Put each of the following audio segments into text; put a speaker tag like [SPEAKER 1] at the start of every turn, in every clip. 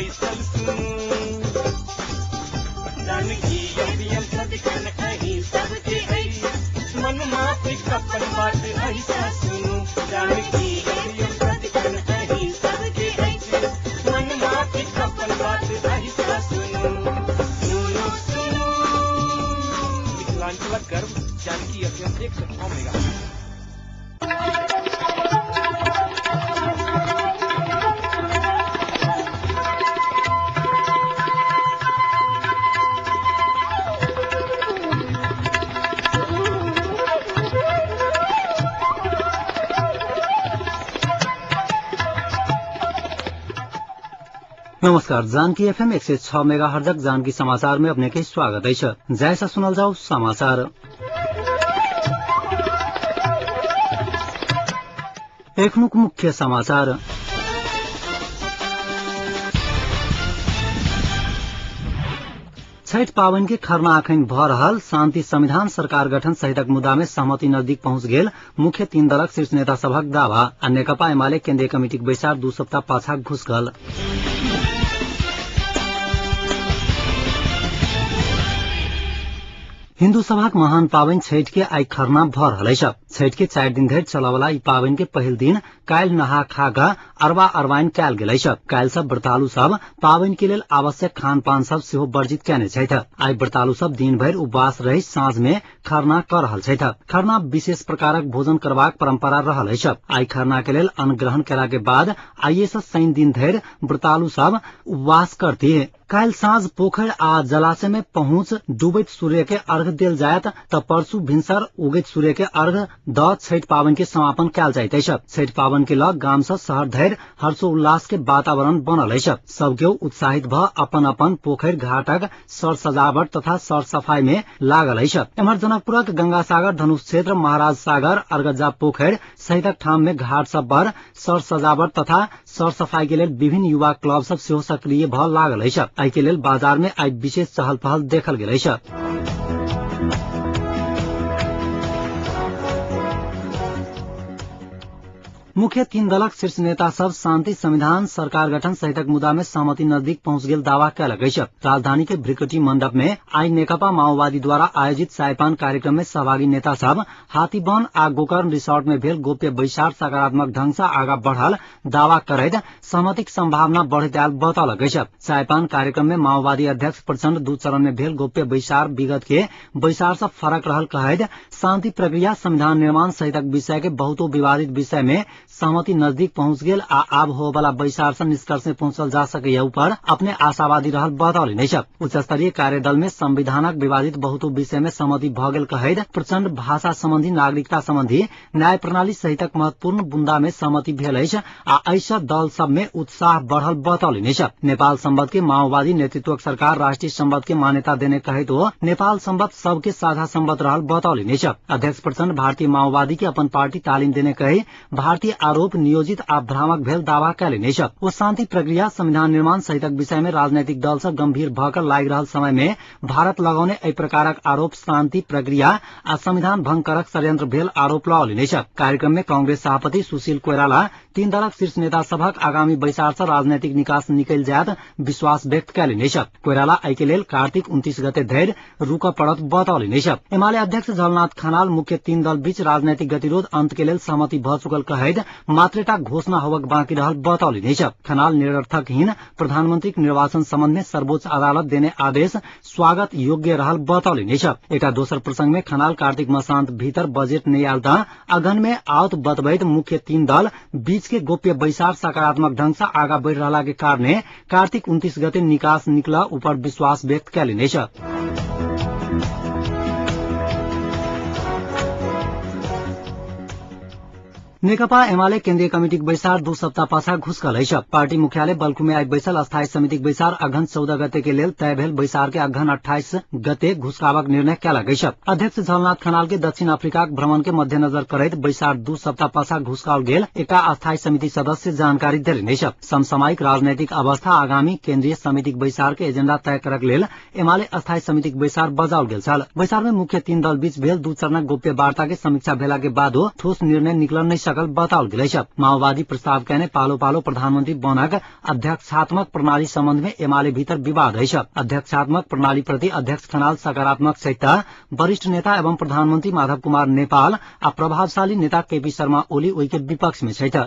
[SPEAKER 1] बैसल सुनू। जानकी एफएम सदिखन अहीं सबके अछि, मन माफिक अपन बात अहिसँ सुनू। जानकी एफएम सदिखन अहीं सबके अछि, मन माफिक अपन बात अहिसँ सुनू। सुनू सुनू
[SPEAKER 2] मिथिलांचलक गर्व जानकी एफएम 106 मेगा।
[SPEAKER 3] नमस्कार, जानकी एफएम 106 मेगा हर्जक जानकी समाचार में अपने के स्वागत अछि। जैसा सुनल जाओ समाचार। एखनुक मुख्य समाचार। छठ पाबनि के खरना अखन भ रहल शांति संविधान सरकार गठन सहितक मुद्दा में सहमति नजदीक पहुंच गेल मुख्य तीन दलक शीर्ष नेता सभक दावा आ नेकपा एमाले केन्द्रीय कमिटीक बैसार 2 सप्ताह पाछा घुसकल। हिन्दू सभाक महान पाबनि छठि के आइ खरना भ रहल अछि। छठि के 4 दिन धरि चलयवला ई पाबनि के पहिल दिन काल्हि नहा खा कऽ अरबा अरबाइन कयल गेल अछि। काल्हि सब व्रतालु सब पाबनि के लेल आवश्यक खान पान सब सेहो वर्जित कयने छथि। आइ व्रतालु सब दिन भरि उपवास रहि साँझ में खरना कऽ रहल छथि। खरना विशेष प्रकारक भोजन करबाक परंपरा रहल अछि। आइ खरना के लेल अन्न ग्रहण कयला के बाद आइये सँ शनि दिन धरि व्रतालु सब उपवास करती। काल्हि साँझ पोखरि आ जलाशय में पहुंच डूबैत सूर्य के अर्घ देल जायत त परसू भिनसर उगैत सूर्य के अर्घ द छठि पाबनि के समापन कयल जाइत अछि। छठि पाबनि के लऽ गाम सँ शहर धरि हर्षोल्लास के वातावरण बनल अछि। सब केओ उत्साहित भ अपन अपन पोखरि घाटक सर सजावट तथा सर सफाई में लागल अछि। एम्हर जनकपुरक गंगा सागर धनुष क्षेत्र महाराज सागर अरगज्जा पोखरि सहितक ठाम में घाट सब पर सर सजावट तथा सर सफाई के लेल विभिन्न युवा क्लब सब सेहो सक्रिय भ लागल अछि। एहि के लेल बाजार में आइ विशेष चहल पहल देखल गेल अछि। मुख्य तीन दलक शीर्ष नेता सब शांति संविधान सरकार गठन सहितक मुद्दा में सहमति नजदीक पहुंच गेल दावा कयलक अछि। राजधानी के भ्रिकुटी मंडप में आइ नेकपा माओवादी द्वारा आयोजित चायपान कार्यक्रम में सहभागी नेता सब हाथीबन आ गोकर्ण रिसोर्ट में भेल गोप्य बैसार सकारात्मक ढंग से आगा बढ़ल दावा करैत सहमतिक संभावना बढ़ैत आयल बतौलक अछि। चायपान कार्यक्रम में माओवादी अध्यक्ष प्रचण्ड 2 चरण में भेल गोप्य बैसार विगत के बैसार से फरक रहल कहैत शांति प्रक्रिया संविधान निर्माण सहितक विषय के बहुतो विवादित विषय में सहमति नजदीक पहुंच गेल आ आब होबला बैसार से निष्कर्ष में पहुंचल जा सकैया ऊपर अपने आशावादी रहल बतौलनि अछि। उच्च स्तरीय कार्यदल में संविधानक विवादित बहुतो विषय में सहमति भ गेल कहैत प्रचण्ड भाषा संबंधी नागरिकता संबंधी न्याय प्रणाली सहितक महत्वपूर्ण बुंदा में सहमति भेल अछि आ एहिसँ दल सब में उत्साह बढ़ल बतौलनि अछि। नेपाल संबद्ध के माओवादी नेतृत्वक सरकार राष्ट्रीय संबद्ध के मान्यता देने कहैत ओ नेपाल संबद्ध सबके साझा संबद्ध रहल बतौलनि अछि। अध्यक्ष प्रचण्ड भारतीय माओवादी के अपन पार्टी तालिम देने कहि भारतीय आरोप नियोजित आ भ्रामक भेल दावा कयलनि अछि। ओ शांति प्रक्रिया संविधान निर्माण सहितक विषय में राजनैतिक दल सब गंभीर भऽ कऽ लागि रहल समय में भारत लगौने एहि प्रकारक आरोप शांति प्रक्रिया आ संविधान भंग करक षड्यंत्र भेल आरोप लगौलनि अछि। कार्यक्रम में कांग्रेस सभापति सुशील कोइराला तीन दलक शीर्ष नेता सभक आगामी बैसार सँ राजनैतिक निकास निकलि जायत विश्वास व्यक्त कयलनि अछि। कोइराला एहि के लेल कार्तिक 29 गते धरि रुकऽ पड़त बतौलनि अछि। एमाले अध्यक्ष झलनाथ खनाल मुख्य तीन दल बीच राजनैतिक गतिरोध अंत के लेल सहमति भ चुकल कहैत मात्रेटा घोषणा होबक बाँकी रहल बतौलनि अछि। खनाल निरर्थकहीन प्रधानमंत्रीक निर्वाचन संबंध में सर्वोच्च अदालत देने आदेश स्वागत योग्य रहल बतौलनि अछि। एकटा दोसर प्रसंग में खनाल कार्तिक मसांत भीतर बजट नहि आयल तऽ अगहन में आओत बतबैत मुख्य तीन दल बीच के गोप्य बैसार सकारात्मक ढंग से आगा बढ़ि रहला के कारणे कार्तिक 29 गते निकास निकला ऊपर विश्वास व्यक्त कयलनि अछि। नेकपा एमाले केन्द्रीय कमिटीक बैसार 2 सप्ताह पाछा घुसकल अछि। पार्टी मुख्यालय बल्खु में आइ बैसल अस्थायी समितिक बैसार अगहन 14 गते के लेल तय भेल बैसार के अगहन 28 गते घुसकाबक निर्णय कयलक अछि। अध्यक्ष झलनाथ खनाल के दक्षिण अफ्रीकाक भ्रमण के मध्यनजर करैत बैसार 2 सप्ताह पाछा घुसकाओल गेल एकटा अस्थायी समिति सदस्य जानकारी देलनि अछि। समसामयिक राजनैतिक अवस्था आगामी केन्द्रीय समितिक बैसार के एजेंडा तय करक लेल एमाले अस्थायी समितिक बैसार बजाओल गेल छल। बैसार में मुख्य तीन दल बीच भेल 2 चरणक गोप्य वार्ता के समीक्षा भेला के बादो ठोस निर्णय निकल नहि सकल। सकल बताओल गेल अछि। माओवादी प्रस्ताव कयने पालो पालो प्रधानमंत्री बनक अध्यक्षात्मक प्रणाली सम्बन्ध में एमाले भीतर विवाद अछि। अध्यक्षात्मक प्रणाली प्रति अध्यक्ष खनाल सकारात्मक सहित वरिष्ठ नेता एवं प्रधानमंत्री माधव कुमार नेपाल आ प्रभावशाली नेता केपी शर्मा ओली ओहि के विपक्ष में छथि।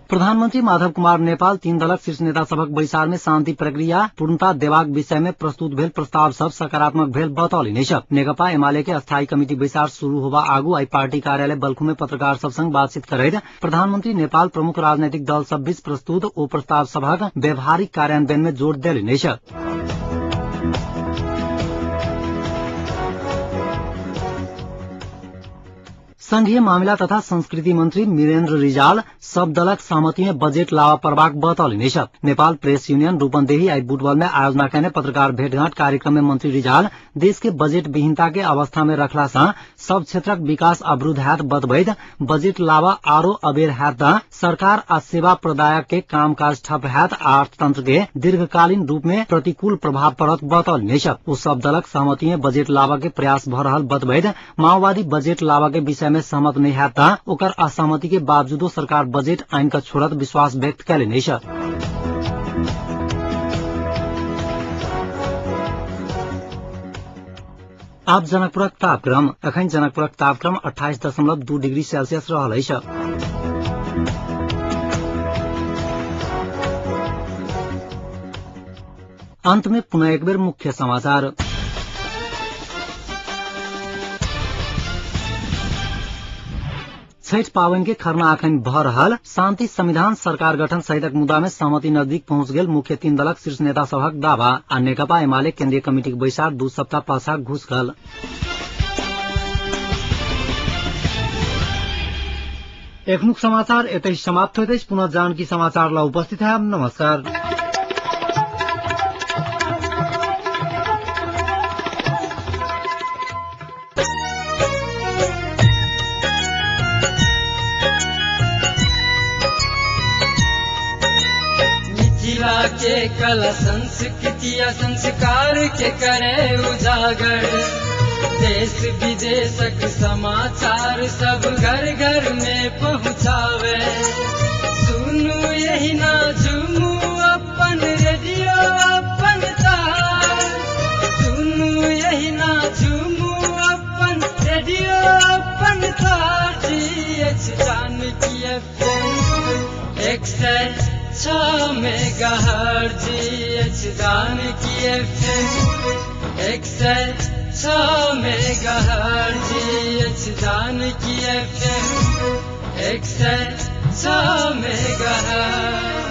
[SPEAKER 3] प्रधानमंत्री माधव कुमार नेपाल तीन दलक शीर्ष नेता सभक बैसार में शांति प्रक्रिया पूर्णता देबाक विषय में प्रस्तुत भेल प्रस्ताव सब सकारात्मक भेल बतौलनि अछि। नेकपा एमाले के स्थायी कमिटी बैसार शुरू होबा आगू आई पार्टी कार्यालय बल्खू में पत्रकार सब संग बातचीत करैत प्रधानमंत्री नेपाल प्रमुख राजनैतिक दल सब बीच प्रस्तुत ओ प्रस्ताव सभक व्यवहारिक कार्यान्वयन में जोर देलनि अछि। संघीय मामिला तथा संस्कृति मंत्री वीरेन्द्र रिजाल सब दलक सहमति में बजेट लावा पड़बाक बतौलनि अछि। नेपाल प्रेस यूनियन रूपन्देही आई बुटवल में आयोजना कयने पत्रकार भेटघाट कार्यक्रम में मंत्री रिजाल देश के बजेट विहीनता के अवस्था में रखला सँ सब क्षेत्रक विकास अवरुद्ध हैत बतबैत बजेट लावा आरो अबेर हैत त सरकार आ सेवा प्रदायक के कामकाज ठप हैत आ अर्थतंत्र के दीर्घकालीन रूप में प्रतिकूल प्रभाव पड़त बतौलनि अछि। ओ सब दलक सहमति में बजेट लावा के प्रयास भ रहल बतबैत माओवादी बजेट लावा के विषय में सहमत नहीं हैत त ओकर असहमति के बावजूदो सरकार बजेट आइन क छोड़त विश्वास व्यक्त कयलनि अछि। आब जनकपुरक तापक्रम। अखन जनकपुरक तापक्रम 28.2 डिग्री सेल्सियस रहल अछि। अंत में पुनः एक बेर मुख्य समाचार। छठ पावन के खरना अखन भ रहल शांति संविधान सरकार गठन सहितक मुद्दा में सहमति नजदीक पहुंच गेल मुख्य तीन दलक शीर्ष नेता सभक दावा आ नेकपा एमाले केंद्रीय कमिटीक बैसार 2 सप्ताह पाछा घुसकल। एखनुक समाचार एतहि समाप्त होइत अछि। पुनः जानकी समाचार ला उपस्थित है। नमस्कार।
[SPEAKER 4] मिथिला के कला संस्कृति आ संस्कार के करे उजागर, देश विदेशक समाचार सब घर घर में पहुँचावे। सुनू यही ना झूमू अपन रेडियो अपन तार, सुनू यही ना झूमू अपन रेडियो अपन तार। Janaki FM. 106 megahertz, Janaki FM. 106 megahertz, Janaki FM. 106 megahertz.